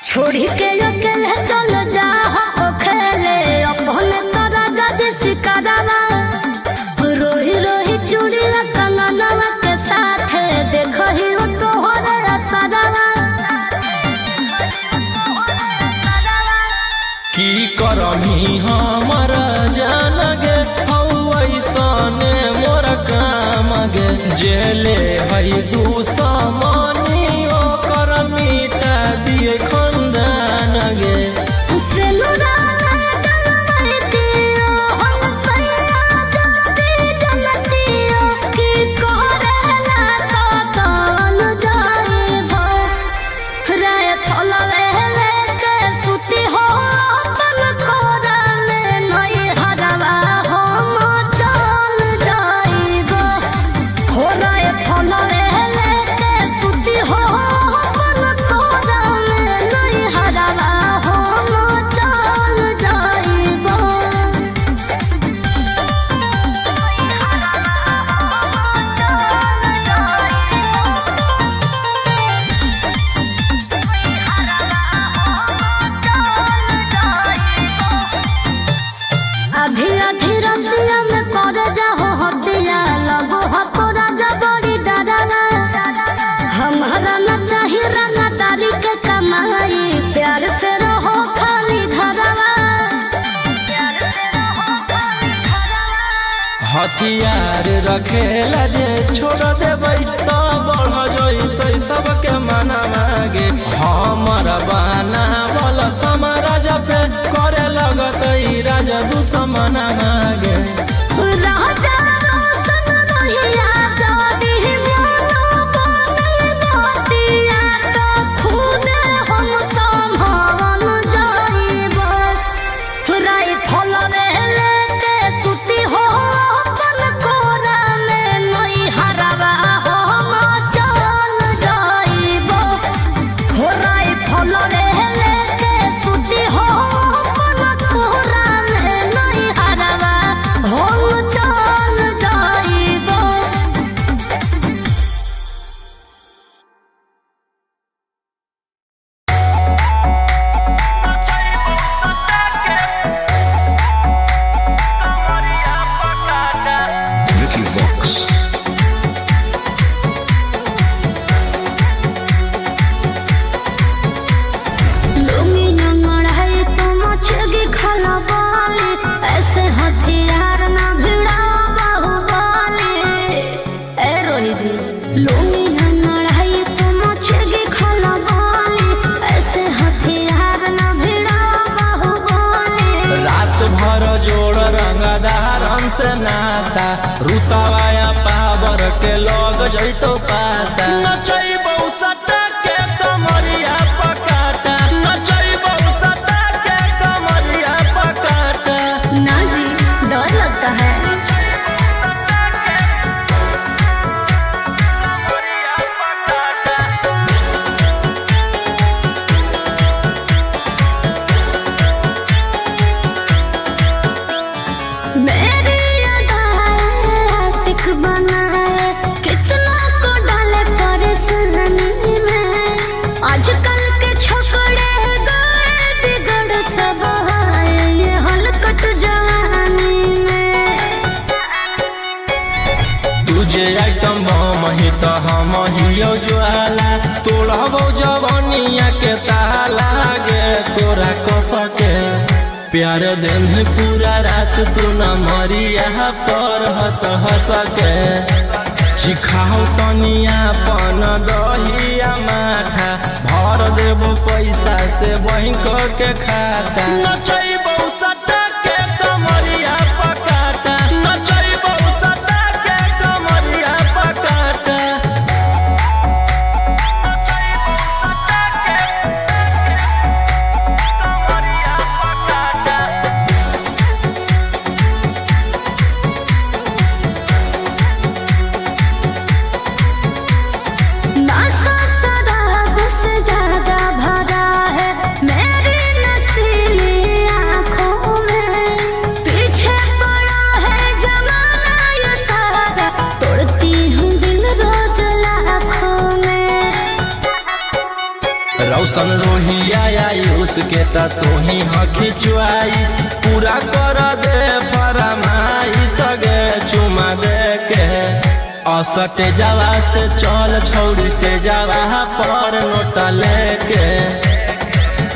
छोड़ी के अकेले चल जा हो खेले अपन करा जज सिकरावा। रोही रोही चूड़ी कंगनवा के साथ देखो ही वो तोहरे सदावा। की करही हमर जान गे, हौ ऐसने मोर काम गे। जेले हई दुश्मनी ओकर मिटा दिए खंदान गे। आधी आधी रतिया में कर जाहो हतिया लगो हो तोरा जबरी डरावा। हमारा न चाही रंगदारी के कमाई, प्यार से रहो खाली घरवा। हथियार रखेला जे छोड़ देबै त बढ़ जइतै सबके मना मागे। हमर बनावल समाराज पे करे लगतै राजा दुश्मन मागे। राजा रोशन रोहिया जादी मोनो बनल मोतिया तो खूने हम संभाल जाइबो। राइफल लेके सुती हो अपन कोरा में नई हरवा हम चल जाइबो। हो राइफल लेके सुती हो अपन कोरा में नई हरवा हम चल जाइबो। Vicky Vox. लुंगी लंगड़ाई तो मचेगी खलबली, ऐसे हथियार ना भिड़ाओ बाहुबली। ए रोही जी, लुंगी लंगड़ाई तो मचेगी खलबली, ऐसे हथियार ना भिड़ाओ बाहुबली। रात भर जोड़ रंगदारन से नाता, रुतवाया पावर के लग जइतो पाता। नचैबौ सटा के कमरिया पकाटा, नचैबौ सटा के कमरिया पकाटा। ना जी, डर लगता है। मेरी अदाएं आशिक बनाए, कितना को डाले परेशानी में। आजकल के छोकरे गए बिगड़ सब आए ये हलकट जवानी में। तुझे आइटम बम ही त हम हियो ज्वाला, तोड़बौ जवनिया के ताला गे। तोरा कसके प्यार देही पूरा रात, तू न मरिया पर हंस हंस के। चिखाओ तनिया पन दहिया माठा, भर देबो पैसा से बैंक के खाता। नचैबौ सटा के कमरिया पकाटा, नचैबौ सटा के कमरिया पकाटा। नशा शराब से ज्यादा भरा है मेरी नशीली आँखों। के त तोही हखी चुआइस, पूरा कर दे फरमाइश गे चुमा दे के। असटे जावा से चल छौड़ी से जावा पर नोट लेके।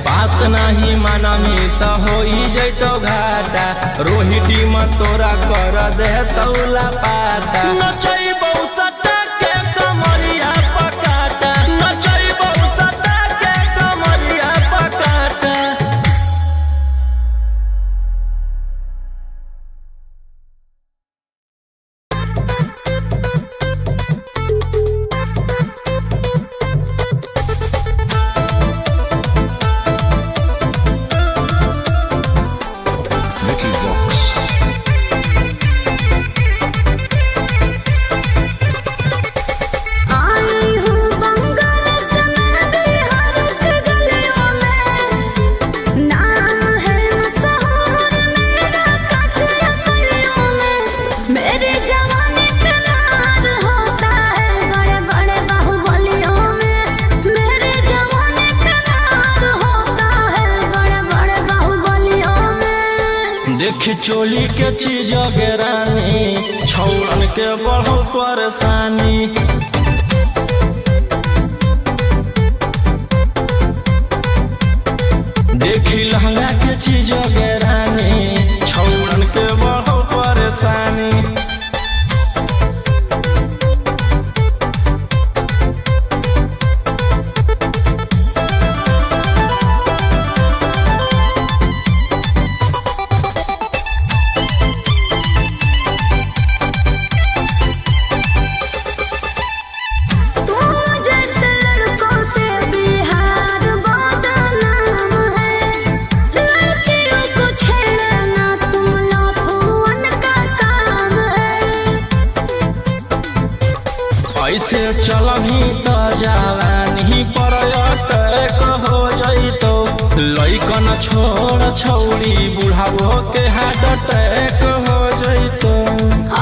बात नहीं मानमी त होई जैतो घाटा, रोही टीम तोरा कर दे तौला पाता। नचैबौ सटा के कमरिया पकाटा, नचैबौ सटा के कमरिया पकाटा। Vicky Vox. आई हूँ बंगाल से मैं बिहार के गलियों में, नाम है मशहूर मेरा कचरा गलियों में। मेरी जवानी पे नार होता है बड़े बड़े बाहुबलियों में, मेरी जवानी पे नार होता है बड़े बड़े बाहुबलियों में। देख चोली के चीज गे रानी, छौड़न के बढ़ो परेशानी। देखी लहंगा के चीज गे रानी, छौड़न के बढ़ो परेशानी। तुम जैसे लड़कों से बिहार बदनाम है, लड़कियों को छेड़ना तुम लाफुअन का काम है। ऐसे चलही त जवानी पर अटैक हो जैतो, लइकन छोड़ छौड़ी बुढ़ावो के हार्ट अटैक हो जैतो।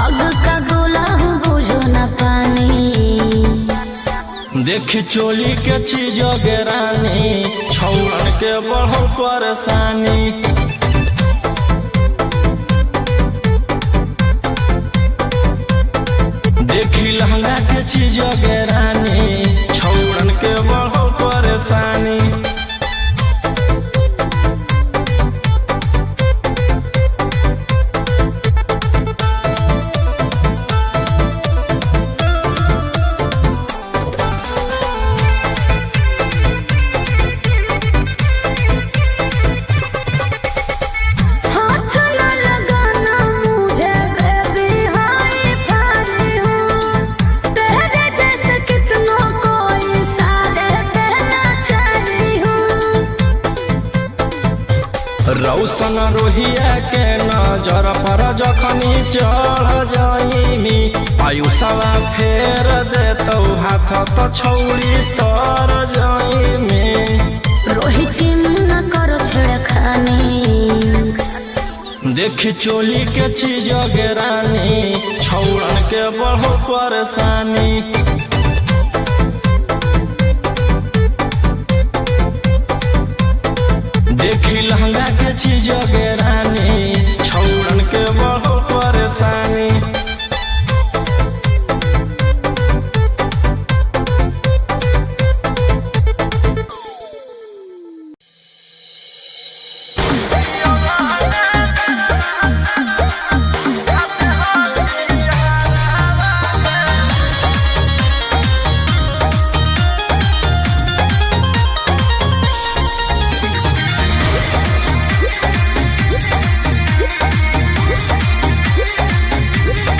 आग का गोला हूँ बुझो न पानी। देख चोली के चीज गे रानी, छौड़न के बढ़ो परेशानी। देखी लहंगा के चीज गे रानी, छौड़न के बढ़ो परेशानी। हाथ न लगाना मुझे बेबी हाय फाई हूँ, तेरे जैसे कितनों को इशारे पे नचाई हूँ। रौशन रोहिया के नजर पर जखनी चढ़ जाइमी, आयुषवा फेर देतौ हाथ त छौड़ी तर जाइमी। रोहित न करो छेड़खानी। देख चोली के चीज गे रानी, छौड़न के बढ़ो परेशानी। देखी लहंगा के चीज गे रानी, छौड़न के बढ़ो परेशानी। Thank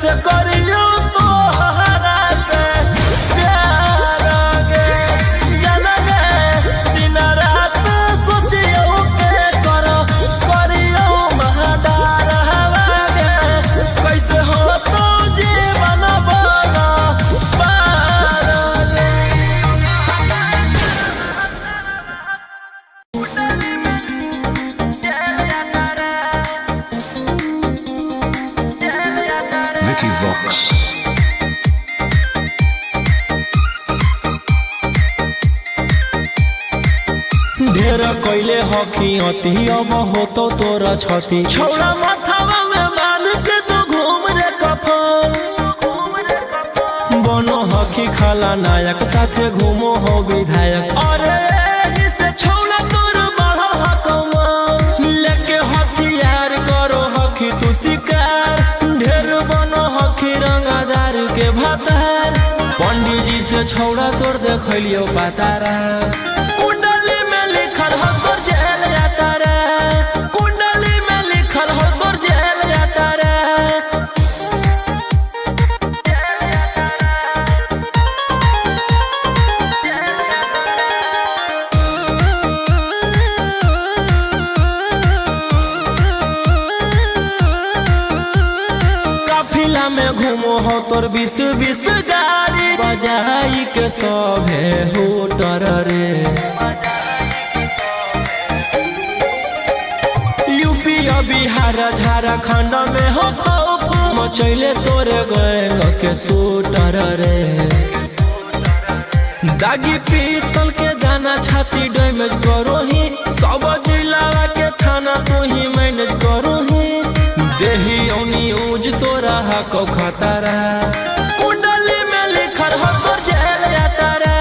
कैसे करियो तोहरा से प्यार गे। जान गे दिन रात सोचियो के करो करियो महाडार हवा गे, कैसे हो तो जीवन बना पार गे। Vicky Vox. ढेर कैले हकी अति अब होतो तोरा छति, छौड़ा माथावा में बाल के तू घूम रे कफन। बनो हकी खाला नायक साथे घूमो हो विधायक, अरे एही से छौड़ा तोर बढ़ल हकमा। लेके हथियार करो हकी तू शिकार, ढेर बनो हकी रंगादार के भातार। पंडित जी से छौड़ा तोर देखलियो पातारा, कुंडली में लिखल हो तोर जेल यातारा, कुंडली में लिखल हो तोर जेल यातारा। काफिला में घूमो हो तोर 20-20 गाड़ी, बजाई के सभे होटर रे। यूपी और बिहार झारखंड में हो खौफ मचैले तोरे गैंग के शूटर रे। दागी पीतल के दाना छाती डैमेज करो ही, सब जिला के थाना तू ही मैनेज करो ही। देही औनी ऊज तोरा हको खतरा, कुंडली में लिखल हो तोर जेल यातारा,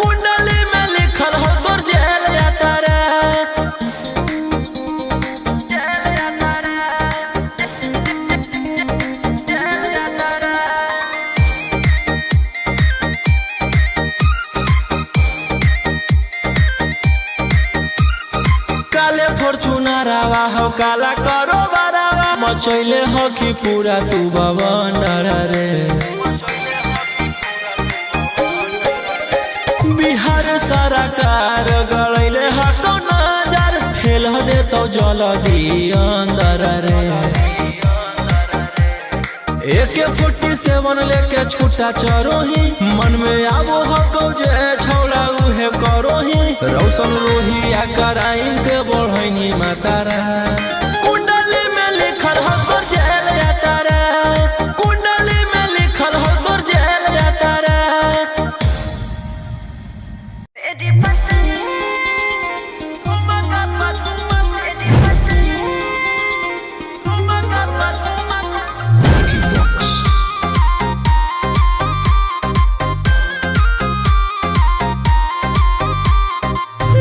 कुंडली में लिखल हो तोर जेल यातारा। काले फॉर्चूनरवा हो काला करो बारावा, मचैले हो कि पूरा तू बवंडर रे। बिहार सरकार गड़ैले हको नजर, फेल दे तो जल्दी अंदर रे। AK-47 लेके छूटा चरोही, मन में आबो हको जे छौड़ा उहे करोही। रौशन रोही आ कराइन के बढ़ैनी मातारा, कुंडली में लिखल हो तोर जेल यातारा, कुंडली में लिखल हो तोर जेल यातारा। Vicky Vox.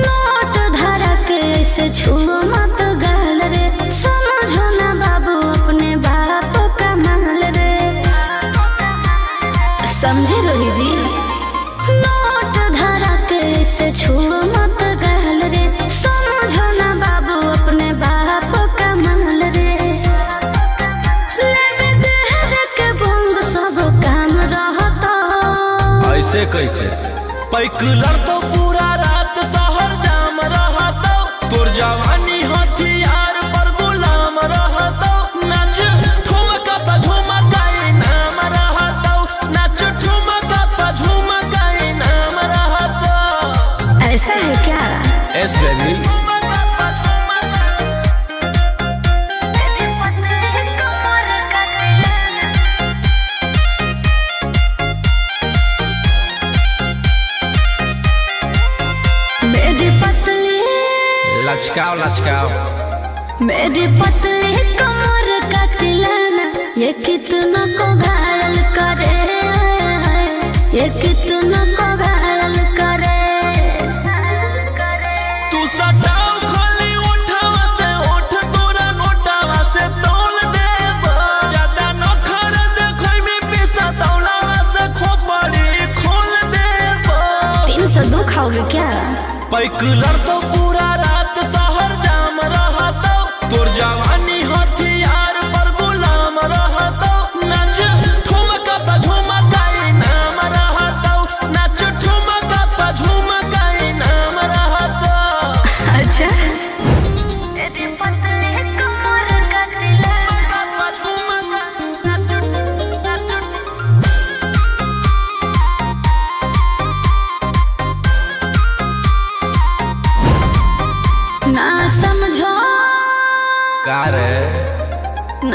Note धरक ऐसे छुओ मत गाल रे, समझो ना बाबू अपने बाप का माल रे। समझे रोही जी, नोट धरक ऐसे छुओ मत गाल रे, समझो ना बाबू अपने बाप का माल रे। लेवे देह के बोंग सब काम रहता। ऐसे कैसे पैकुलर तो पूरा रात शहर जाम रहतो, तोर जवानी हथियार पर गुलाम रहतो। नाच ठुमका पा झुमका इनाम रहतो, नाच ठुमका पा झुमका इनाम रहतो। ऐसा है क्या? Yes baby. मेरी पतली लचकाओ लचकाओ, मेरी पतली कमर का तिलाना, ये कितना को घायल करे, ये कितना को घायल करे। तू सटाओ खोली उठावा से उठ तोरा नोटावा से तोल देब, ज्यादा नखर देखै में पैसा तौलावा से खोपड़ी खोल देब। 302 खाओगे क्या? पैकुलर तो पूरा रात शहर जाम रहतो, तोर जवानी हथियार पर गुलाम रहतो। नाच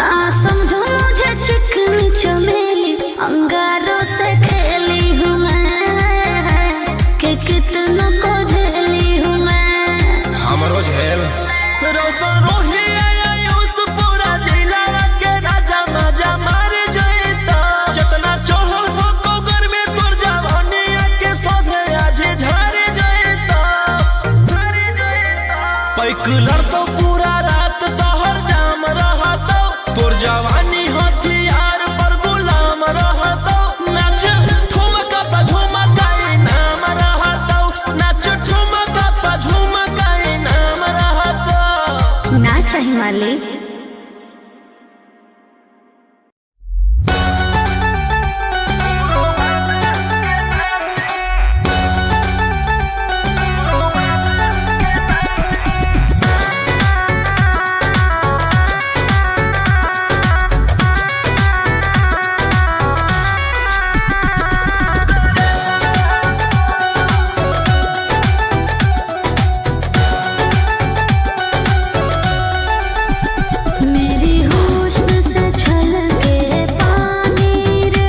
ना समझो मुझे चिकनी चमेली, अंगारों से खेली हूँ मैं, कि कितनों को झेली हूँ मैं। हमरो झेल रोशन रोही आयुष पूरा जिला के राजा मजा मार जइता। जितना चढ़ल हो तो गर्मी तोर जवानी के सोधे आज झाड़ जइता। पैकुलर तो पूरा रात शहर जाम रहतो, तोर जवानी हथियार पर गुलाम रहतो। नाच ठुमका पा झुमका इनाम रहतो, नाच ठुमका पा झुमका इनाम रहतो। ना चाहिए मालिक। मेरी हुस्न से छलके पानी रे,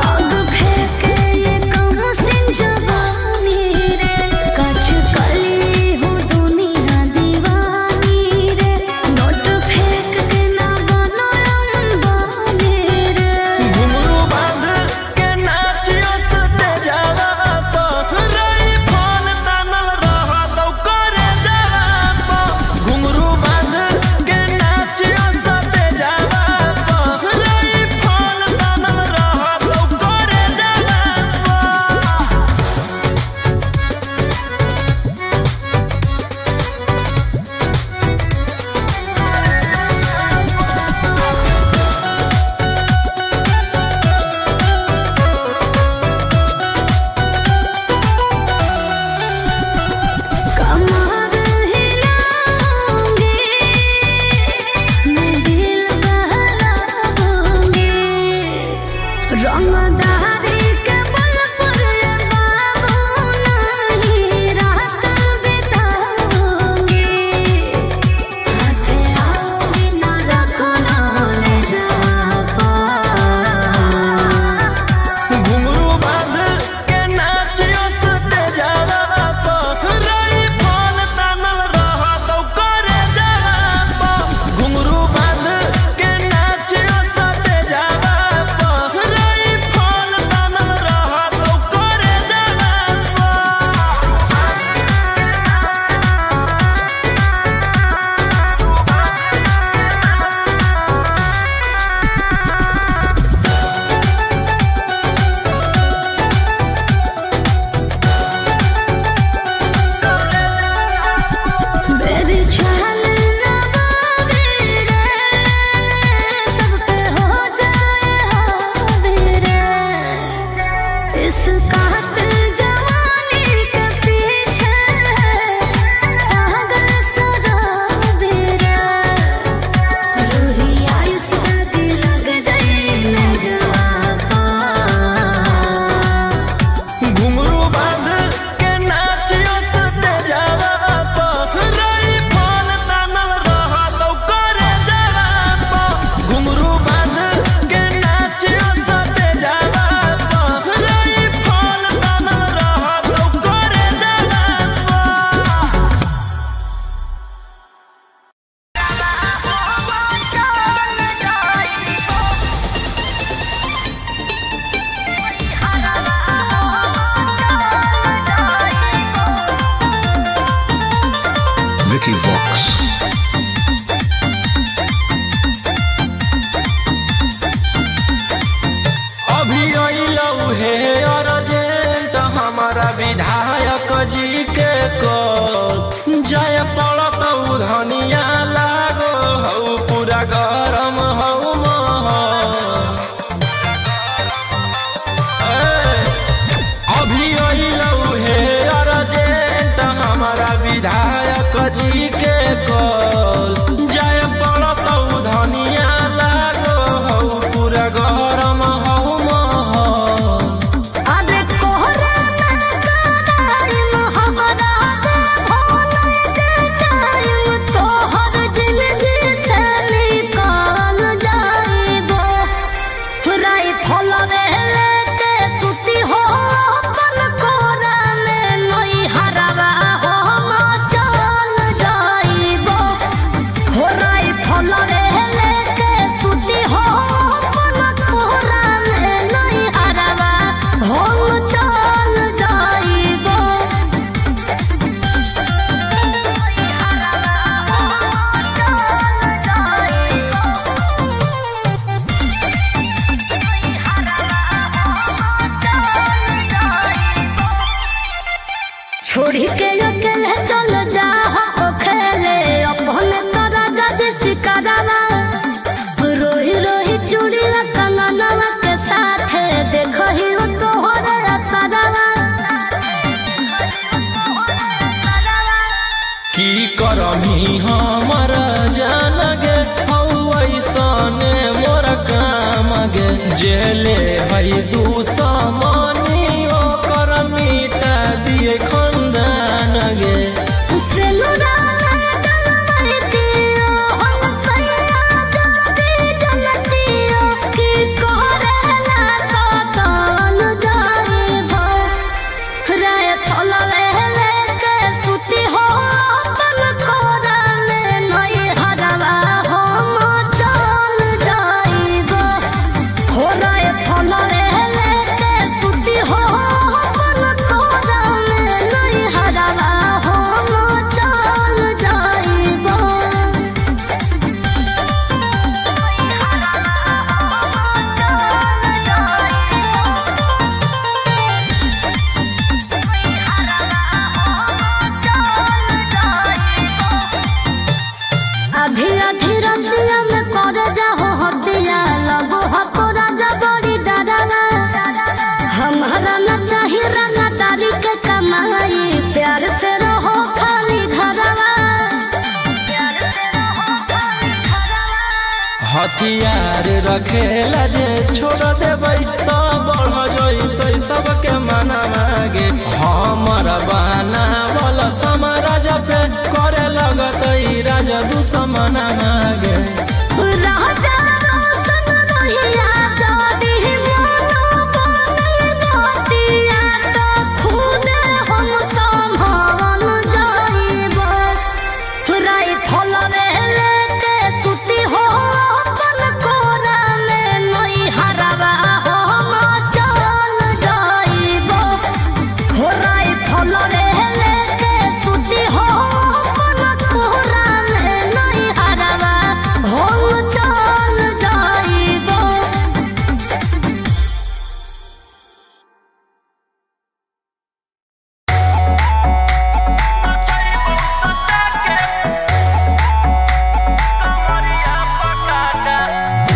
आग फेंके ये कम सिंह जवानी रे, कच कली हूँ दुनिया दीवानी रे, नोट फेंक के ना बनो अंबानी रे। घुंघरू बांध के नाचियो सटे जावा प, राइफल तानल रहतौ करे जावा प। घुंघरू बांध के नाचियो सटे जावा प, राइफल तानल रहतौ करे जावा प। कमर हिलाऊंगी मैं, दिल बहलाऊंगी, रंगदारी के बल पर ये बाबू नहीं रात बिताऊंगी, हाथ आऊंगी ना रखो ना ले जा पा। घुंघरू बांध के नाचियो सटे जावा प, राइफल तानल रहतौ करे जावा प। घुंघरू बांध के नाचियो सटे जावा प, राइफल तानल फलवे लेके सुती हो अपन कोरा में नई हरवा हो चल जाइबो। हो राई फलवे लेके सुती हो अपन कोरा में नई हरवा हो चल जाइबो। छोड़ी के अकेले चल जा हो खेले अपन करा जज सिकरावा। रोही रोही चूड़ी कंगनवा के साथ देखो ही हो तोहरे असरवा। की करमी हमर जान गे, हौ ऐसने मोर काम गे। जेले हई दुश्मनी ओकर मिटा दिए खंदान गे। आधी आधी रतिया में कर जाहो हदिया लगो हको राजा बड़ी डरावा। हमारा न चाही रंगदारी के कमाई, प्यार से रहो खाली घरवा। हथियार रखेला जे छोड़ देबै त बढ़ जइतै सबके मनावा गे। हमर बनावल समराज पे करे लगतै राजा दुश्मनावा गे। राजा रोशन रोहिया जादी मोनो बने मोतिया तो खूने हम संभाल जाइबो। राई फलवे लेके सुती हो अपन कोरा में नई हरवा हो चल जाइबो। हो राई फलवे लेके सुती हो अपन कोरा में नई हरवा हो चल जाइबो।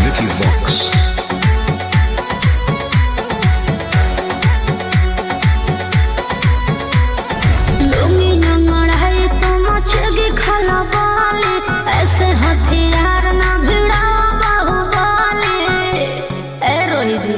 Vicky Vox. लुंगी अंगड़ाई तो मचेगी खलबली, ऐसे हथियार ना भिड़ाओ बाहुबली। ए रोही जी,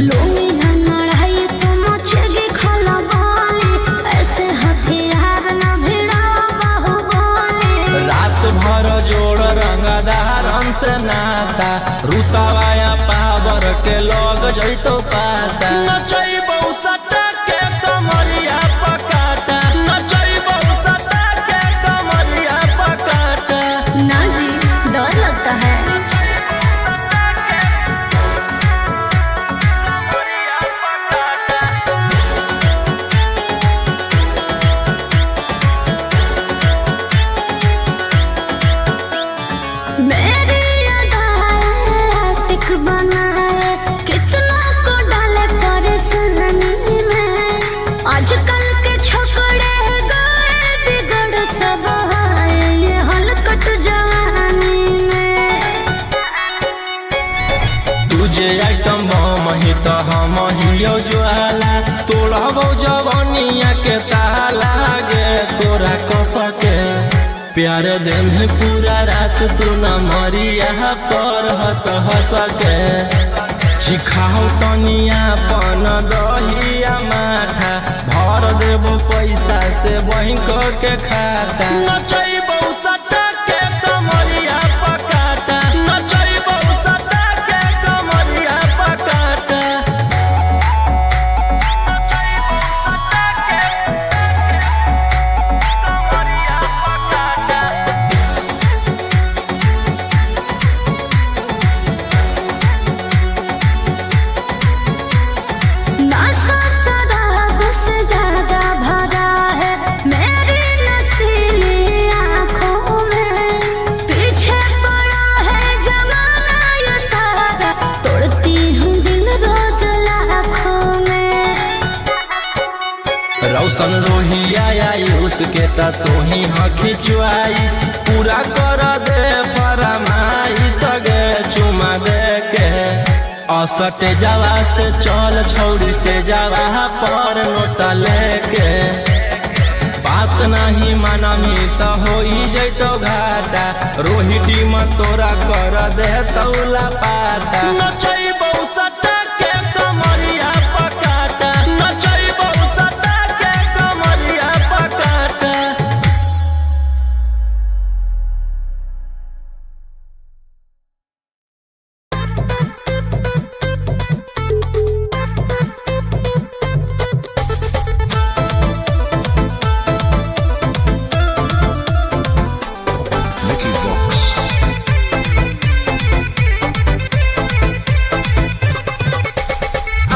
लुंगी अंगड़ाई तो मचेगी खलबली, ऐसे हथियार ना भिड़ाओ बाहुबली। रात भर जोड़ रंगदारन से नाता, रुतवाया पावर के लग जइतो पाता। नचैबौ सटा के कमरिया पकाटा, नचैबौ सटा के कमरिया पकाटा। ना जी, डर लगता है। मेरी अदाएं आशिक बनाए, कितना को डाले परेशानी में। आजकल के छोकरे गए बिगड़ सब आए ये हलकट जवानी में। तुझे आइटम बम ही त हम हियो ज्वाला, तोड़बौ जवनिया के ताला गे। तोरा कसके प्यार देम पूरा रात, तू न मरिया पर हंस हंस के। चिखाओ तनिया पन दहिया माठा, भर देबो पैसा से बैंक के खाता। नचैबौ सटा के कमरिया पकाटा, नचैबौ सटा के कमरिया पकाटा। रौशन रोहिया आयुष के त तोही हखी चुआइस पूरा कर दे फरमाइश गे चुमा दे के असट जावा से चल छौरी से जावा पर नोटा लेके। बात नहीं मानमी त होई जैतो घाटा रोही टीम तोरा कर दे तौला पाता। नचैबौ सटा के कमरिया पकाटा, नचैबौ सटा के कमरिया पकाटा। Vicky Vox.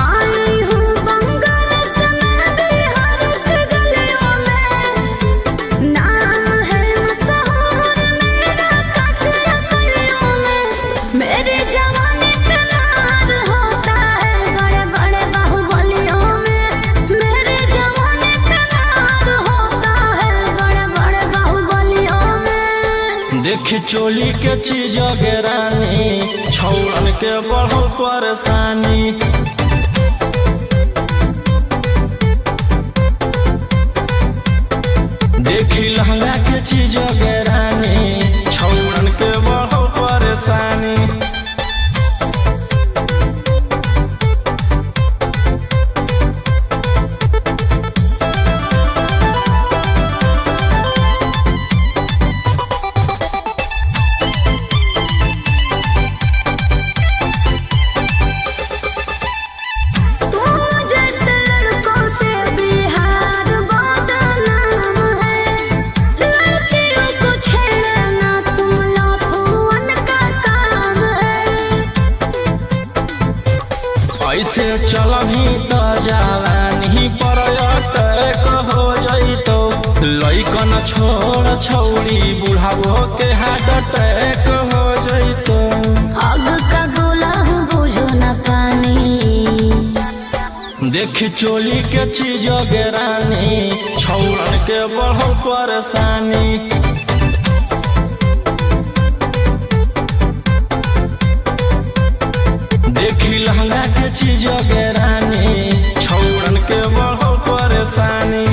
आई हूँ बंगाल से मैं बिहार के गलियों में, नाम है मशहूर मेरा कचरा गलियों में। मेरी जवानी पे नार होता है बड़े बड़े बाहुबलियों में, मेरी जवानी पे नार होता है बड़े बड़े बाहुबलियों में। देख चोली के चीज गे रानी छौड़न के बढ़ो परेशानी। देखी लहंगा के चीज गे रानी छौड़न के बढ़ो परेशानी। तुम जैसे लड़कों से बिहार बदनाम है, लड़कियों को छेड़ना तुम लाफुअन का काम है। ऐसे चलभी त जवानी पर अटैक हो जैतो, लइकन छोड़ छौड़ी बुढ़ावो के हार्ट अटैक हो जैतो। आग का गोला हूँ बुझो न पानी। देख चोली के चीज गे रानी छौड़न के बढ़ो परेशानी। देखी लहंगा के चीज गे रानी छौड़न के बढ़ो परेशानी।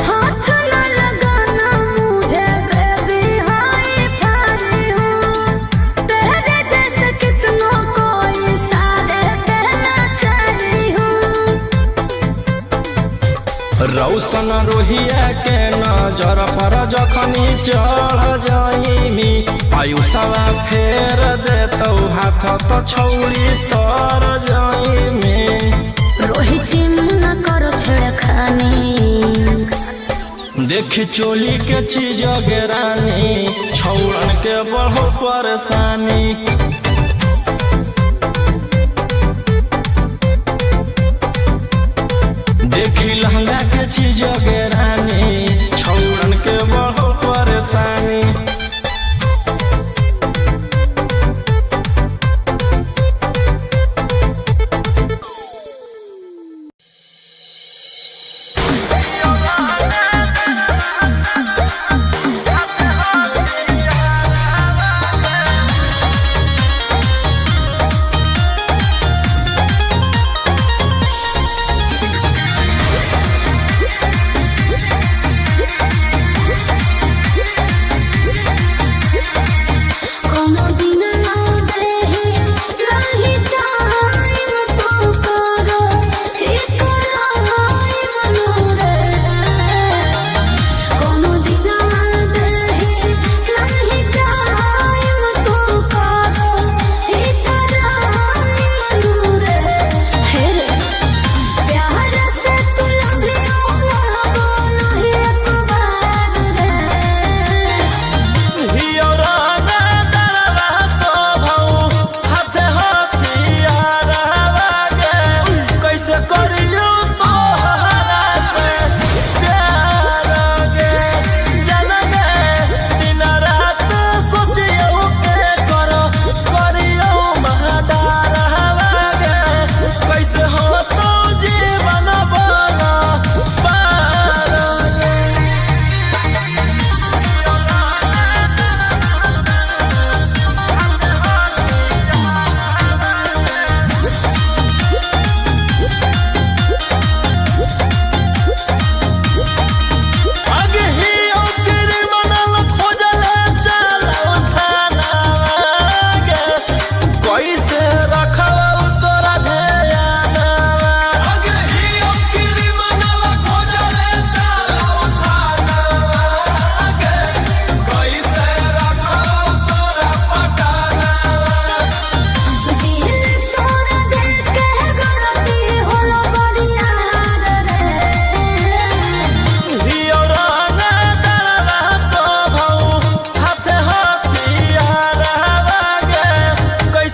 हाथ न लगाना मुझे बेबी हाय फारी हूँ, तेरे जैसे कितनों को इशारे कहना चाही हूँ। रौशन रोहिया के नजर पर जखनी चढ़ जाइमी आयुषवा फेर देतौ हाथ त छौड़ी तर जाइमी। रोहित न करो छेड़खानी। देख चोली के चीज गे रानी छौड़न के बढ़ो परेशानी। देखी लहंगा के चीज गे रानी छौड़न के बढ़ो परेशानी। Thank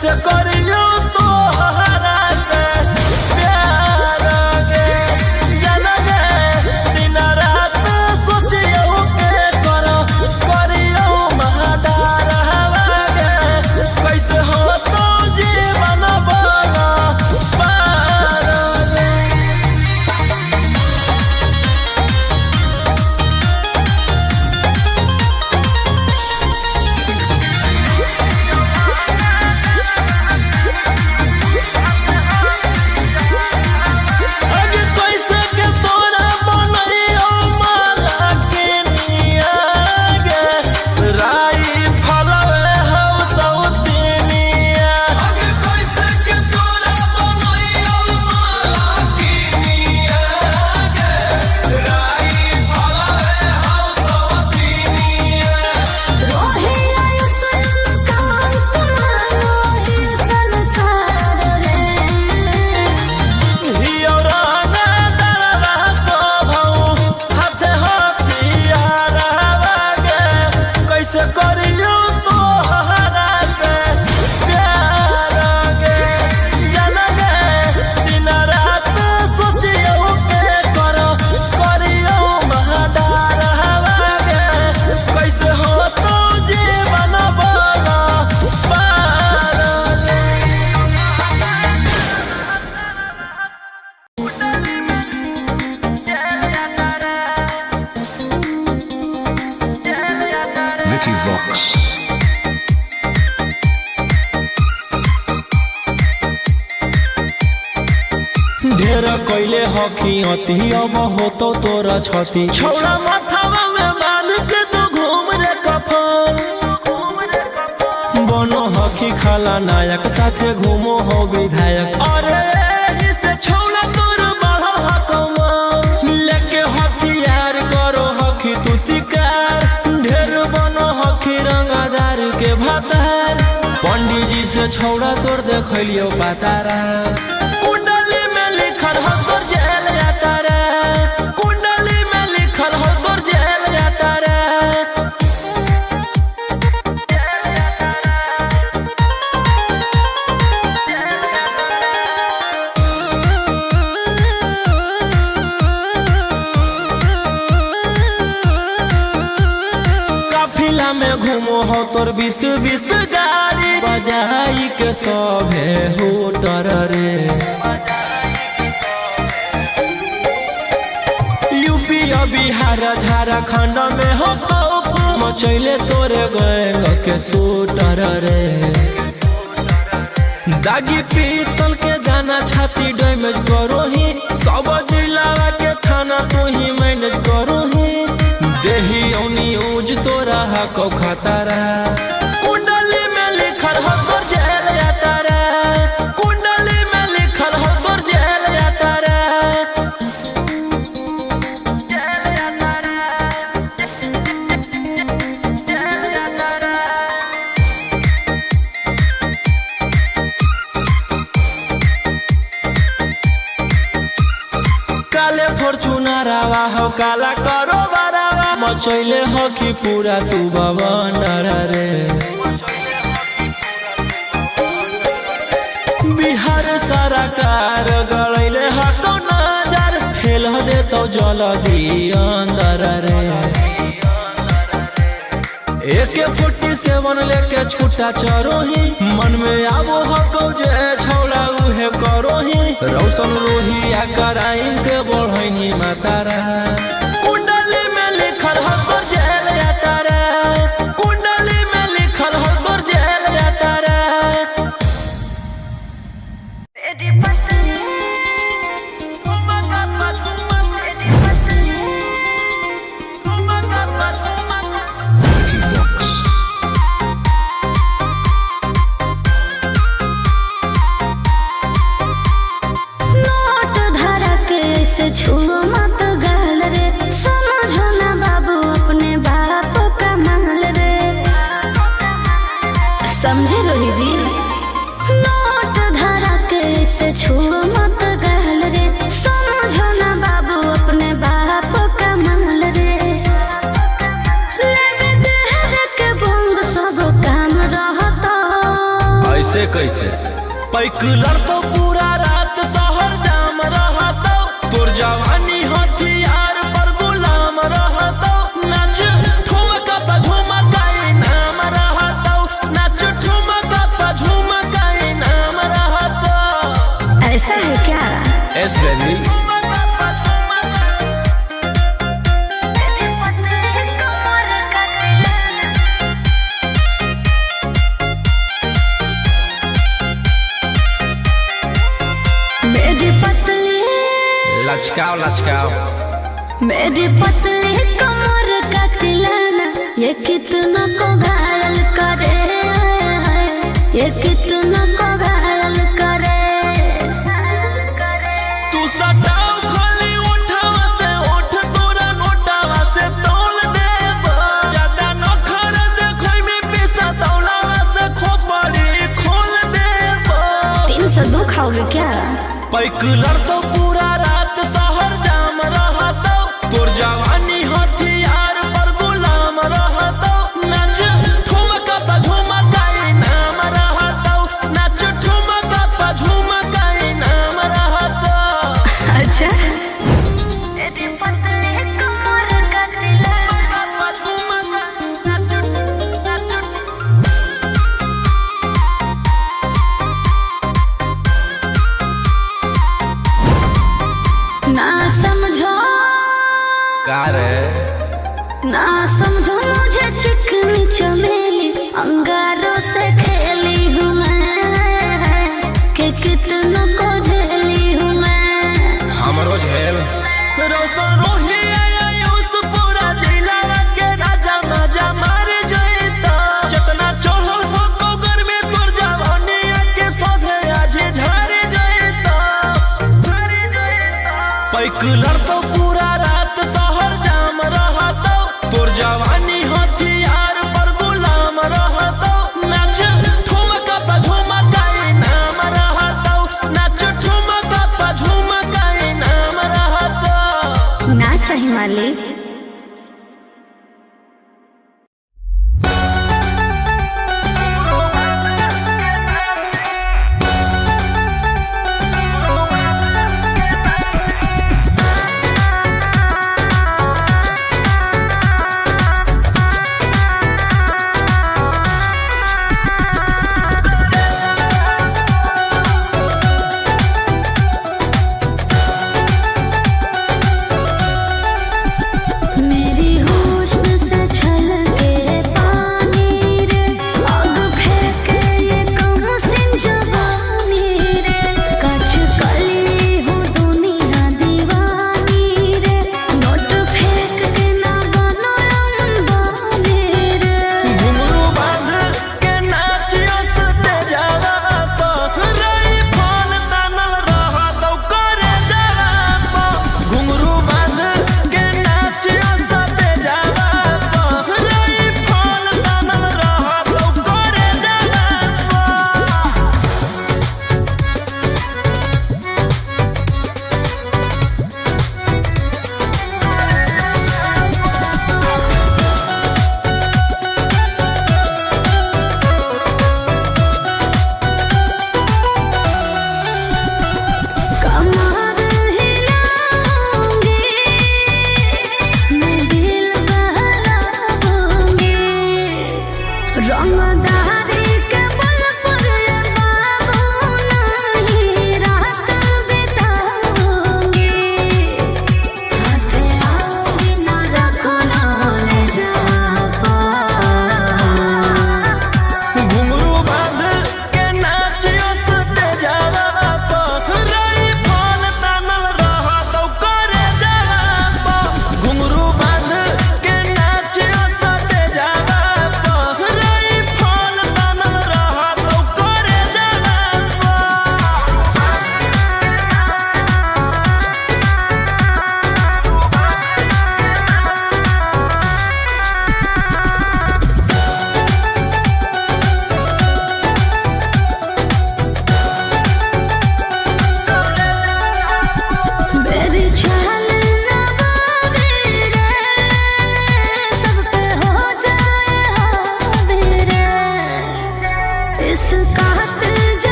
कैसे करियो तोहरा से प्यार गे। जान गे दिन रात सोचियो के करो करियो महाडार हवा गे, कैसे हो तो जीवन बना पार गे। अगे कैसे के तोरा बनैयो माला के निया गे, राई फलवे हौ सौतिनिया। अगे कैसे के तोरा बनैयो माला के निया गे, राई फलवे हौ सौतिनिया। रोहे आयुष्मान कांत मानो ही संसार रे। कैसे करियो तोहरा से प्यार गे। जान गे दिन रात सोचियो के करो करियो महाडार हवा गे, कैसे हो तो जीवन बना पार गे। Vicky Vox. ढेर कैले हकी अति अब होतो तोरा छति, छौड़ा माथावा में बांध के तू घूम रे कफन। बनो हकी खाला नायक साथे घूमो हो विधायक, अरे एही से छौड़ा तोर बढ़ल हकमा। लेके हथियार करो हकी तू शिकार, ढेर बनो हकी रंगादार के भातार। पंडित जी से छौड़ा तोर देखलियो पातारा, कुंडली में लिखल हो तोर जेल यातारा, कुंडली में लिखल हो तोर जेल यातारा। काफिला में घूमो हो तोर बीस बीस गाड़ी, बजाई के सभे होटर रे। यूपी और बिहार झारखंड में हो खौफ मचैले तोरे गैंग के शूटर रे। दागी पीतल के दाना छाती डैमेज करो ही, सब जिला के थाना तू ही मैनेज करो ही। देही औनी ऊज तोरा हको खतरा, कुंडली में लिखल हो तोर जेल यातारा, कुंडली में लिखल हो तोर जेल यातारा। काले फॉर्चूनरवा हो काला करो बरावा, मचैले हो कि पूरा तू बवंडर रे। बिहार सरकार गड़ैले हको नजर, फेल देतो जल्दी अंदर रे। AK-47 लेके छूटा चरोही, मन में आवो हको जे छौड़ा उहे करोही। रौशन रोही आ कराइन के बढ़ैनी मातारा, कुंडली में लिखल हो तोर जेल यातारा, कुंडली में लिखल हो तोर जेल यातारा। Vicky Vox. Note धरा के ऐसे छुओ मत गाल ऐसे कैसे पैकुलर तो पूरा रात शहर जाम रहतो, तोर जवानी हथियार पर गुलाम रहतो। नाच ठुमका पा झुमका इनाम रहतो, नाच ठुमका पा झुमका इनाम रहतो। ऐसा है क्या? Yes baby. मेरी पतली लचकाओ लचकाओ। मेरी पतली कमर का तिलाना ये कितना को घायल करे, ये कितना को घायल करे। तू सटाओ खाली उठावा से उठ तोरा नोटावा से तोल देब, ज्यादा नखर देखै में पैसा तौलावा से खोपड़ी खोल देब। 302 खाओगे क्या? पैकुलर तो पूरा रात शहर जाम रहतो, तोर जवानी हथियार पर गुलाम रहतो। नाच ठुमका पा झुमका इनाम रहतो, नाच ठुमका पा झुमका इनाम रहतो। अच्छा। ना समझो का रे, ना समझो मुझे चिकनी चमेली, अंगारों से खेली हूँ मैं कि कितनों को झेली हूँ मैं। हमरो झेल रोशन रोही आयुष पूरा जिला के राजा मजा मार जइता, जितना चढ़ल हो तो गर्मी तोर जवानी के सोधे आज झाड़ जइता। पैकुलर तो पूरा रात शहर जाम रहतो, तोर जवानी हथियार पर गुलाम रहतो। नाच ठुमका पा झुमका इनाम रहतो, नाच ठुमका पा झुमका इनाम रहतो। ना चाहिए मालिक।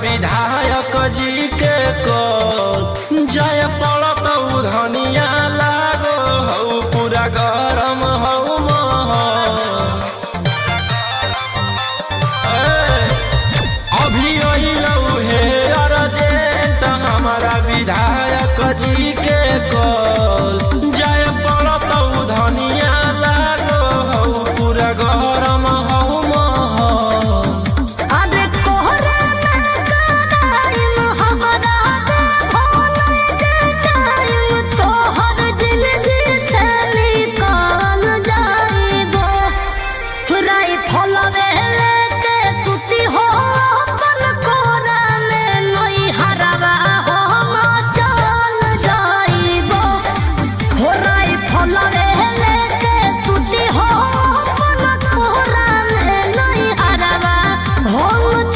विधायक जी के कॉल जय पड़त धनिया लागो हौ पूरा गरम हौ महल। ए, अभी अइलौ हे अर्जेंट हमारा विधायक जी के कॉल जय पड़त धनिया लागो हौ पूरा गरम हौ महल। अरे कोहरा में कराइम हमरा दे भोले के टाइम तोहर जिंदगी से निकाल जाइबो राइफल लेके सुती हो अपन कोरा में नई हरवा हो चल जाइबो हो राइफल लेके सुती हो अपन कोरा में नई हरवा हो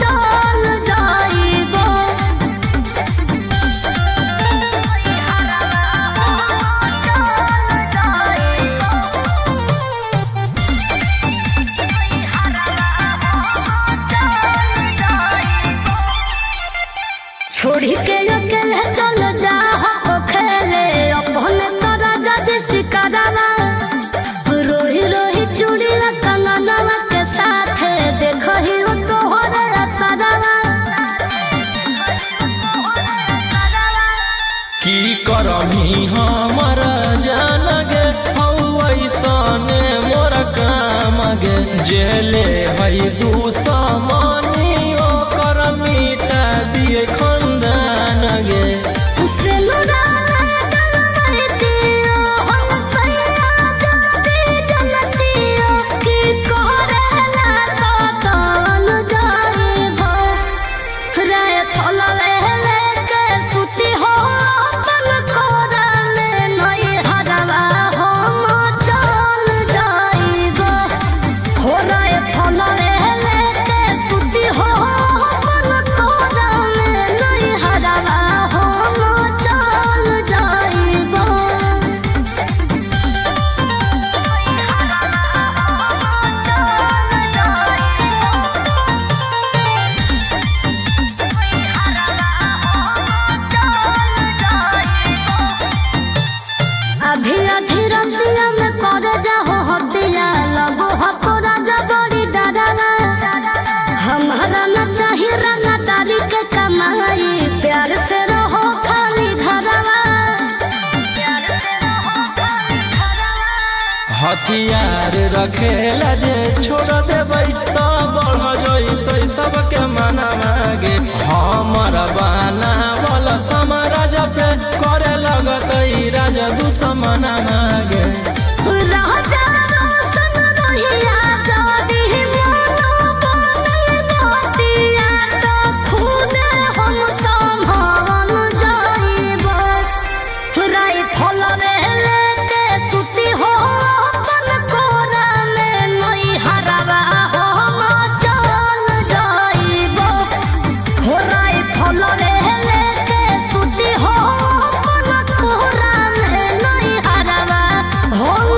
चल जाइबो। छोड़ी के अकेले चल जा हो खेले अपन तो राजा जी शिकारावा रोही रोही चूड़ी कंगनवा के साथ देखो ही वो तोहरे असरवा। की करमी हमर जान गे हौ ऐसने मोर काम गे जेले हई दुश्मनी ओकर मिटा दिए खंदान गे। चल जाइबो। अभी अभी रतिया में कर जाहो हतिया लगो हको राजा बड़ी डरावा हमारा न चाही रंगदारी के कमाई प्यार से रहो खाली घरवा। हथियार रखेला जे छोड़ देबै त बढ़ जइतै सबके मना मागे हमर बनावल समाराज पे करे लगतै राजा दुश्मन मागे। राजा रोशन रोहिया जादी मोनो बनल मोतिया तो खूने हम संभावन जाइबो राइफल लेके सुती हो अपन कोरा में नई हरवा हम चल जाइबो हो राइफल लेके सुती हो अपन कोरा में नई हरवा हम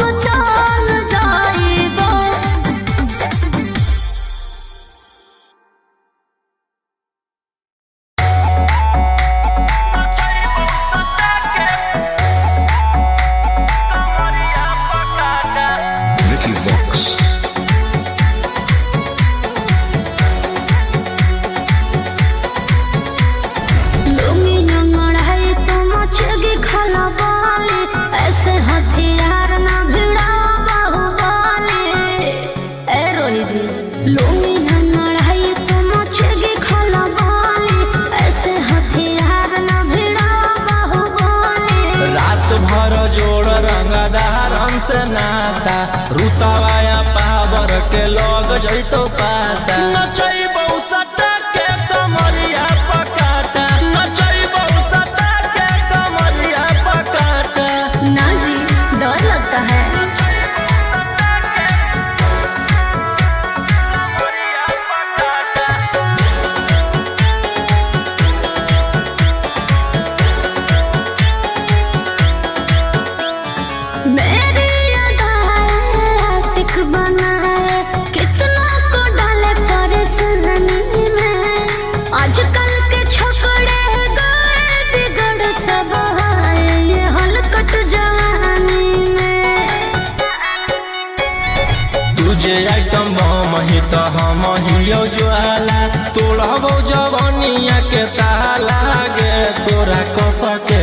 तोड़बो जवनिया के ताला गे तोरा कसके।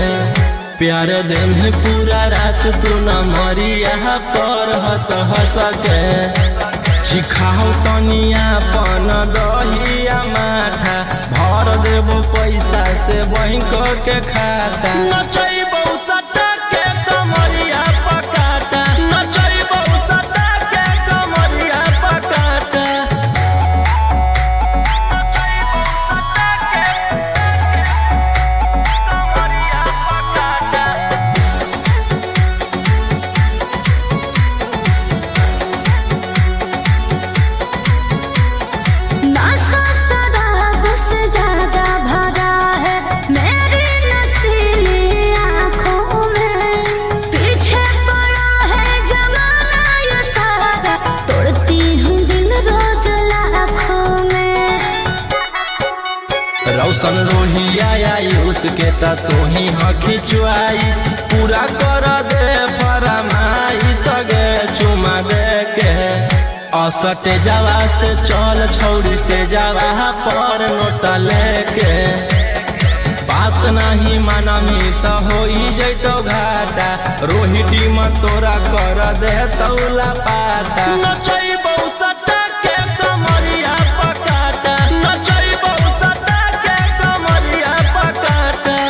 प्यार देह पूरा रात तू न मरिया पर हंस हंस के। चिखाओ तनिया पन दहिया माठा, भर देबो पैसा से बैंक के खाता। नचैबो सटा के कमरिया पकाटा, नचैबो सटा के कमरिया पकाटा। नशा शराब से ज्यादा भरा है मेरी नशीली आँखों में, पीछे पड़ा है जमाना ये सारा, तोड़ती हूँ दिल रोज लाखों में। रौशन रोहिया आयुष के त तोही हखी चुआइस, पूरा कर दे फरमाइश गे चुमा दे के। असटे जावा से चल छौड़ी से जावा पर नोट लेके। बात नहीं मानमी त होई जैतो घाटा, रोही टीम तोरा कर दे तौला पाता। नचैबो सटा के कमरिया पकाटा, नचैबो सटा के कमरिया पकाटा।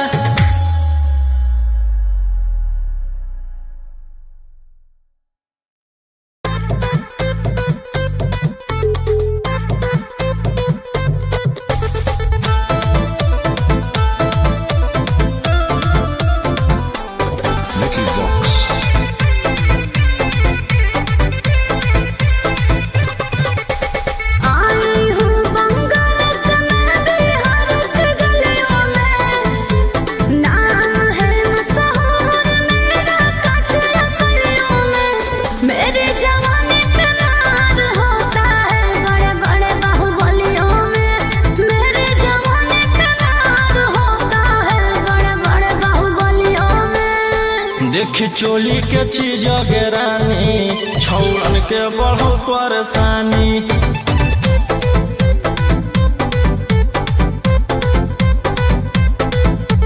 Vicky Vox. आई हूँ बंगाल से मैं बिहार के गलियों में, नाम है मशहूर मेरा कचरा गलियों में। मेरी जवानी पे नाज होता है बड़े बड़े बाहुबलियों में, मेरी जवानी पे नाज होता है बड़े बड़े बाहुबलियों में। देख चोली के चीज गे रानी, छौड़न के बढ़ो परेशानी।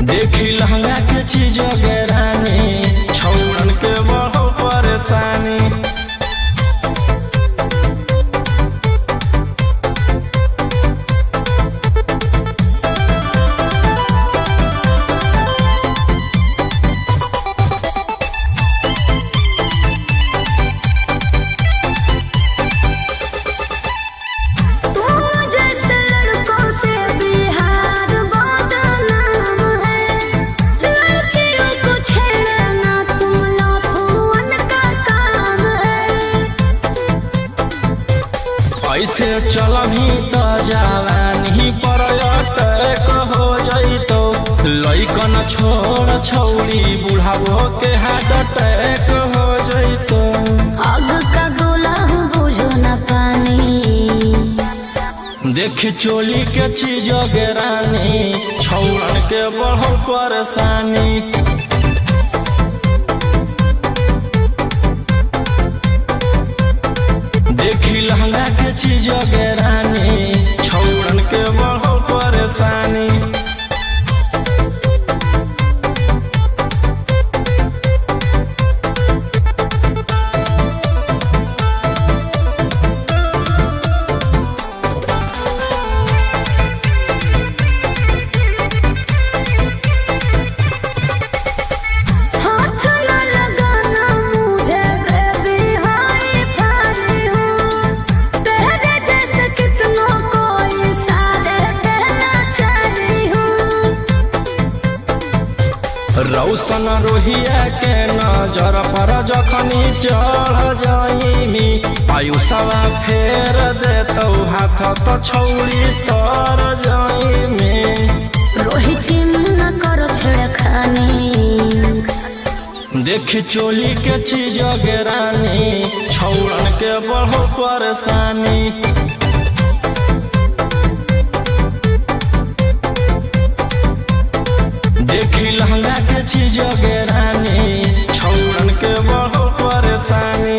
देखी लहंगा के चीज गे रानी, छौड़न के बढ़ो परेशानी। तुम जैसे लड़कों से बिहार बदनाम है, लड़कियों को छेड़ना तुम लाफुअन का काम है। ऐसे चलभी त जवानी पर अटैक हो जैतो, लइकन छोड़ छौड़ी बुढ़ावो के हार्ट अटैक हो जैतो। आग का गोला हूँ बुझो न पानी, देख चोली के चीज गे रानी, छौड़न के बढ़ो परेशानी। देखी लहंगा के चीज गे रानी, छौड़न के बढ़ो परेशानी। हाथ न लगाना मुझे बेबी हाय फाई हूँ, तेरे जैसे कितनों को इशारे पे नचाई हूँ। रौशन रोहिया के नजर पर जखनी चढ़ जाइमी, आयुषवा फेर देतौ हाथ त छौड़ी तर जाइमी। रोहित न करो छेड़खानी, देख चोली के चीज गे रानी, छौड़न के बढ़ो परेशानी। देखी लहंगा के चीज गे रानी, छौड़न के बढ़ो परेशानी।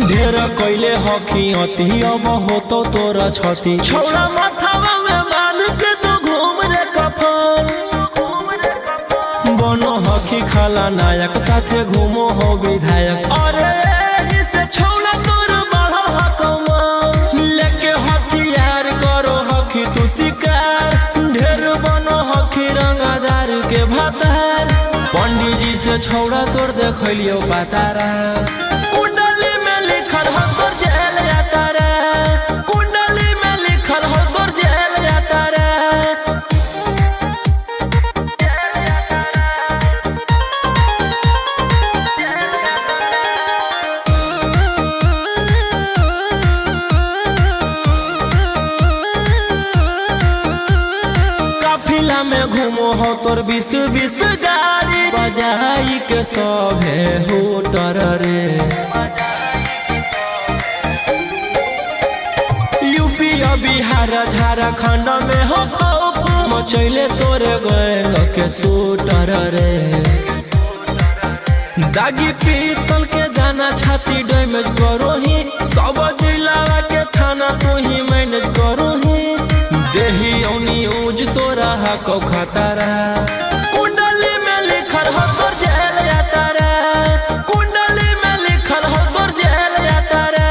ढेर कैले हखी अति अब होतो तोरा छति। छौड़ा माथावा में बांध के तू घूम रे कफन। बनो हखी खाला नायक साथे घूमो हो विधायक। अरे एही से छौड़ा तोर बढ़ल हकमा। लेके हथियार करो हखी तू शिकार। ढेर बनो हखी रंगादार के भातार। पंडित जी से छौड़ा तोर देखलियो पातारा। कुंडली में लिखल हो तोर जेल यातारा। कुंडली में लिखल हो तोर जेल यातारा। काफिला में घूमो हो तोर 20-20 गाड़ी। बजाई के सभे होटर रे। यूपी और बिहार झारखंड में हो खौफ मचैले तोरे गैंग के शूटर रे। दागी पीतल के दाना छाती डैमेज करो ही। सब जिला के थाना तू ही मैनेज करो ही। देही औनी ऊज तोरा हको खतरा। कुंडली में लिखल हो तोर जेल यातारा। कुंडली में लिखल हो तोर जेल यातारा।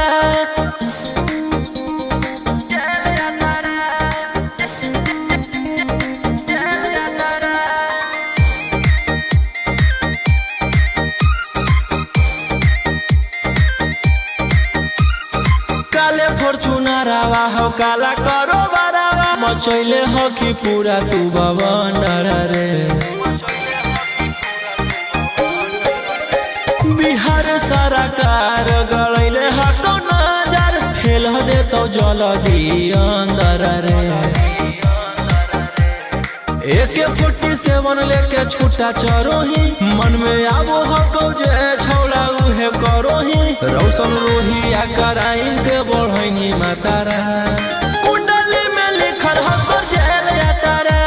काले फॉर्चूनरवा हो काला करो बरावा। मचैले हो कि पूरा तू बवंडर रे। बिहार सरकार गड़ैले हको नजर। फेल दे तो जल्दी अंदर रे। AK-47 लेके छूटा चरोही। मन में आबो हको जे छौड़ा उहे करोही। रौशन रोहिया कराइन के बढ़ैनी मातारा। कुंडली में लिखल हो तोर जेल यातारा।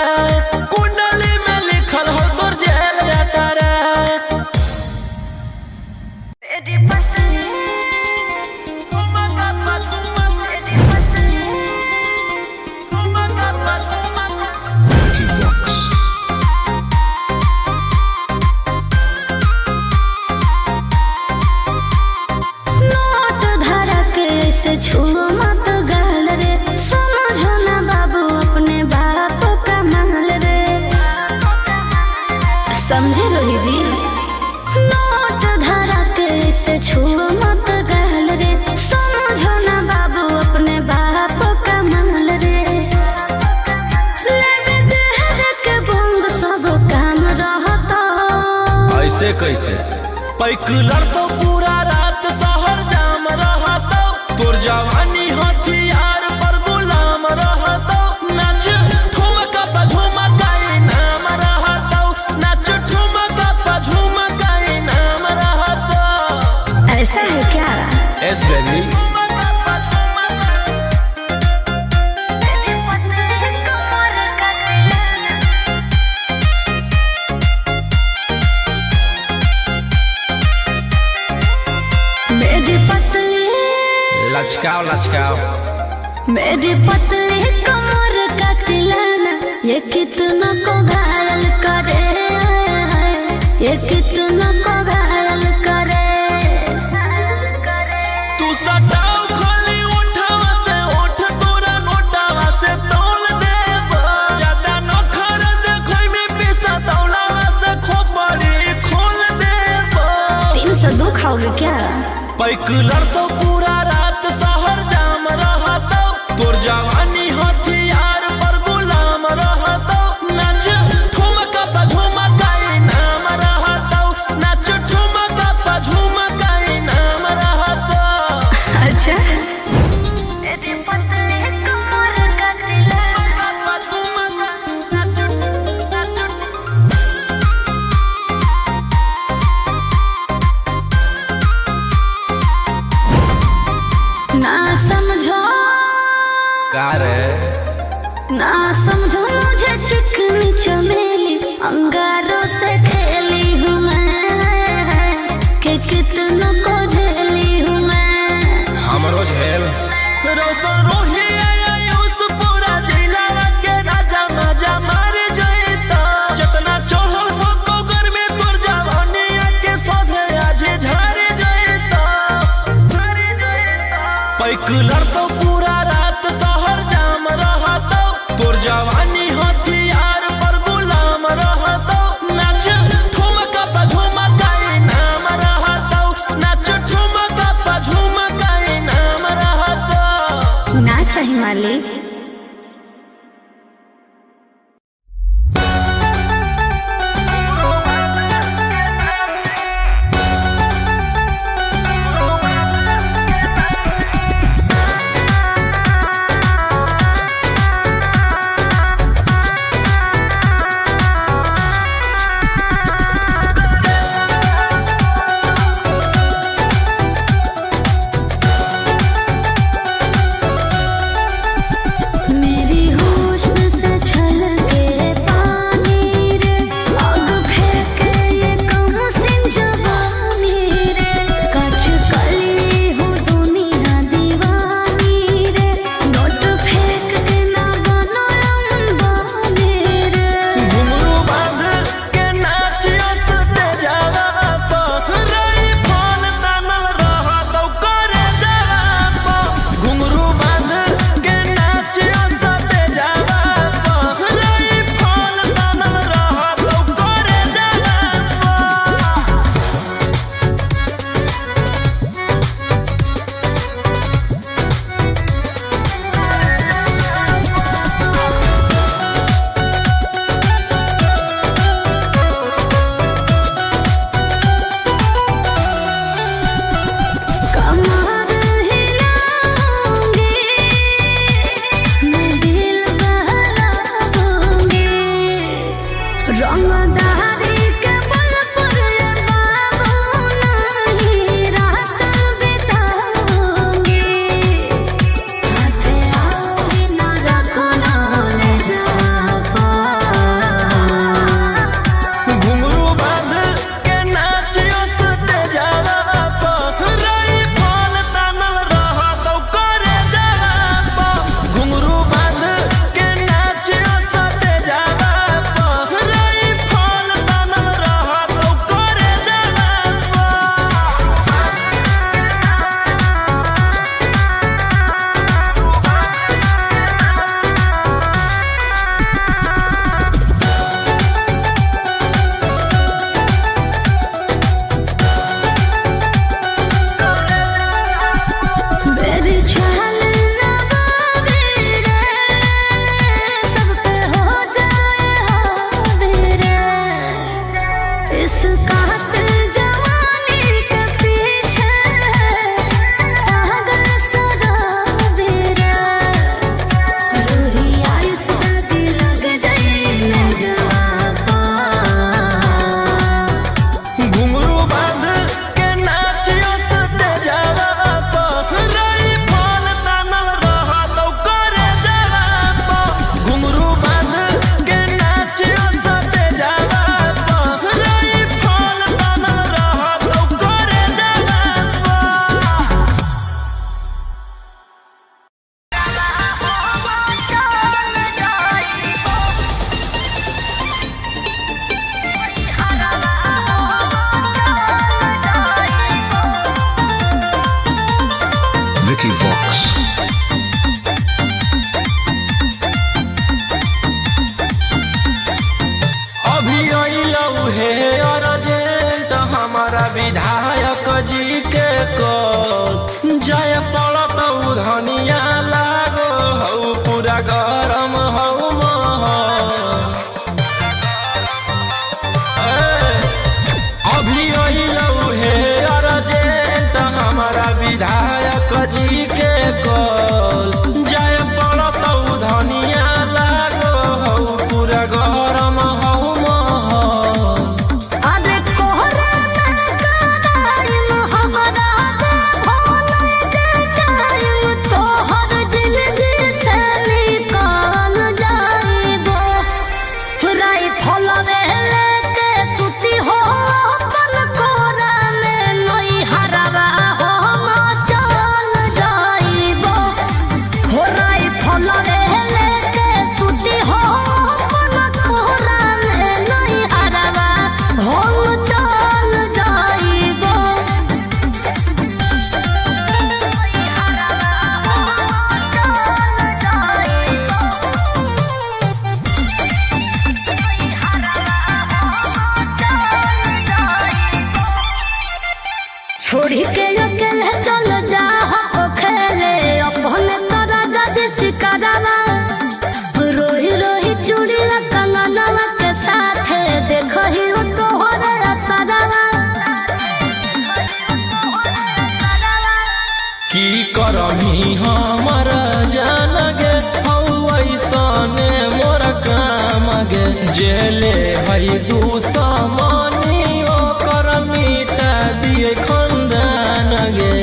कुंडली में लिखल हो तोर जेल यातारा। Vicky Vox. Note धरा के ऐसे छुओ मत गाल रे। समझो ना बाबू अपने बाप का माल रे। समझे रोही जी। नोट धरा के ऐसे छुओ मत गाल रे। समझो ना बाबू अपने बाप का माल रे। लेवे देह के बोंग सब काम रहता। ऐसे कैसे पैकुलर तो पूरा रात शहर जाम रहता। तोर जवानी हथियार पर गुलाम रहता। नाच ठुमका पा झुमका इनाम रहता। नाच ठुमका पा झुमका इनाम रहता। ऐसा है क्या? Yes baby. मेरी पतली लचकाओ लचकाओ। मेरी पतली कमर का तिलाना ये कितना को घायल करे। ये कितना को घायल करे। तू सटाओ खाली उठावा से उठ तोरा नोटावा से तोल देब। ज्यादा नखर देखै में पैसा तौलावा से खोपड़ी खोल देब। 302 खाओगे क्या? पैकुलर तो पूरा रात शहर जाम रहता। तोर जवानी हथियार पर गुलाम रहता। नाच ठुमका पा झुमका इनाम रहता। नाच ठुमका पा झुमका इनाम रहता। अच्छा। ना समझो का रे ना समझो मुझे चिकनी चमेली। अंगारों से खेली हूँ मैं कि कितनों को झेली हूँ मैं। पैक लड़तो पूरा रात शहर जाम रहतो। तोर जवानी हथियार पर गुलाम रहतो। नाच ठुमका पा झुमका इनाम रहतो। नाच ठुमका पा झुमका इनाम रहतो। ना चाही मालिक। मेरी होश से छलके पानी रे, आग फेंके ये कम सिंह जवानी रे, कच कली हूँ दुनिया दीवानी रे, नोट फेंक के ना बनो अंबानी रे। घुंघरू बांध के नाचियो सटे जावा प, रई फोन तानल रहतौ करे जावा प। घुंघरू बांध के नाचियो सटे जावा प, रई फोन तानल रहतौ करे जावा प। कमर हिलाऊंगी मैं, दिल बहलाऊंगी, रंगदारी के बल पर ये बाबू नहीं रात बिताऊंगी, हाथ आओगी ना रखो ना ले जा पा। घुंघरू बांध के नाचियो सटे जावा प, रई फोन तानल रहतौ करे जावा प। घुंघरू बांध के नाचियो सटे जावा प, रई फोन तानल रहतौ करे जावा प। मेरी चाल ना बाबी रे, सब पे हो जाए हावी रे, इस कातिल जवानी के पीछे पागल सराबी रे, रूही आयुष दादी लग जाए न जवाबा। घुंघरू बांध के नाचियो सटे जावा प, रई फोन तानल रहतौ करे जावा प। घुंघरू बांध के नाचियो सटे जावा प, रई फोन तानल रहतौ करे जावा प। Vicky Vox. अभी अइलौ हे अर्जेंट हमारा विधायक जी के कॉल, जय पड़त धनिया लागो हौ पूरा गरम हौ महल। ए, अभी अइलौ हे अर्जेंट हमारा विधायक जी के कॉल, जय पड़त धनिया लागो हौ पूरा गरम हौ महल। अरे कोहरा में कराइम हमरा दे भोल जे टाइम तोहर जिंदगी से निकाल जाइबो। राई फलवे लेके सुती हो अपन कोरा में नई हरवा हो चल जाइबो। की करही हमर जान गे, हौ ऐसने मोर काम गे। जेले हई दुश्मनी ओकर मिटा दिए खंदान गे।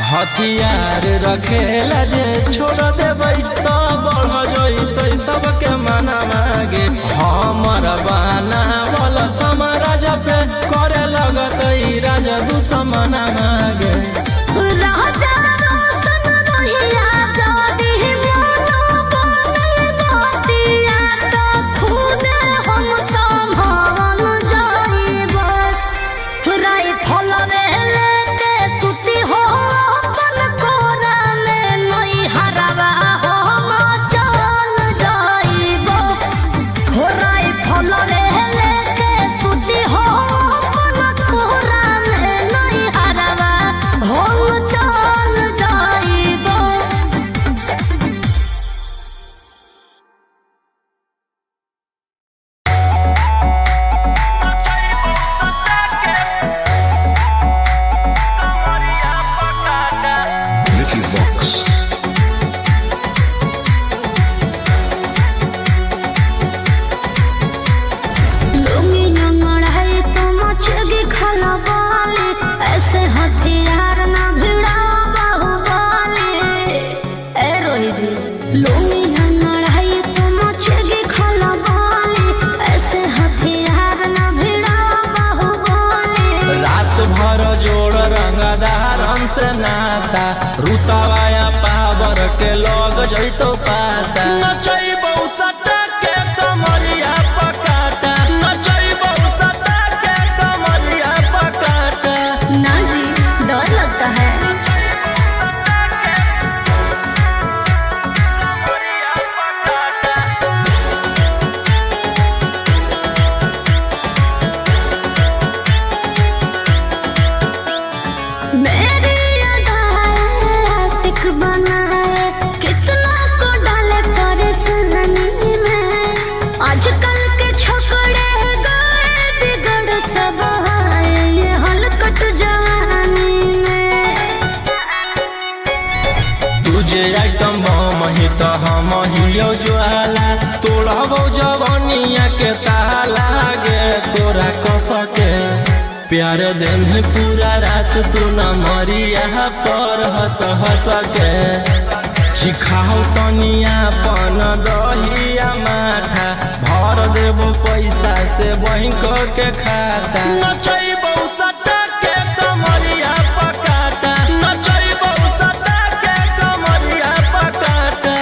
हथियार रखेला जे छोड़ देबै त बढ़ जइतै सबके मना मागे। हमर बनावल समराज पे करे लगतै राजा दुश्मना मागे। Vicky Vox. ऐसे हथियार ना भिड़ाओ बाहुबली। ए रोही जी लोमी लड़ाई तो मचेगी खलबली, ऐसे हथियार ना भिड़ाओ बाहुबली। रात भर जोड़ रंगदारन से नाता, रुतवाया पावर के लग जइतो पाता। नचैबौ सटा के कमरिया पकाटा, नचैबौ सटा के कमरिया पकाटा। ना जी डर लगता है। मेरी अदाएं आशिक बनाए, कितना को डाले परेशानी में। आजकल के छोकरे गए बिगड़ सब आए ये हलकट जवानी में। तुझे आइटम बम ही तो हम हियो ज्वाला, तोड़बौ जवनिया के ताला गे। तोरा कसके प्यार देने पूरा रात, तू न मरिया पर हंस हंस के। चिखाओ तनिया पन दहिया माठा, भर देबो पैसा से बैंक के खाता। नचैबौ सटा के कमरिया पकाटा, नचैबौ सटा के कमरिया पकाटा।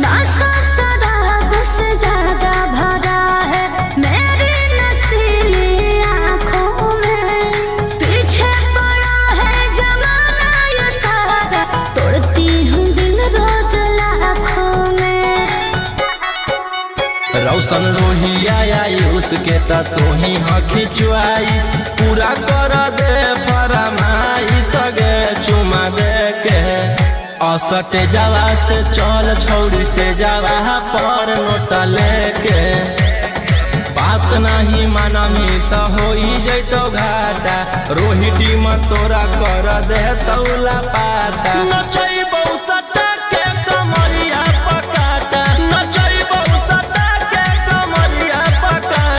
नशा शराब से ज्यादा भरा है मेरी नशीली आंखों में, पीछे पड़ा है जमाना ये सारा, तोड़ती हूँ दिल रोज लाखों में। रौशन रोहिया आई उसके त तोही हखी चुआइस, पूरा कर दे फरमाइश गे। चुमा दे के असटे जावा से चल छौड़ी से जावा पर नोट लेके। बात बात नहीं मानमी त होई जैतो घाटा। रोही टीम तोरा कर दे तौला पाता।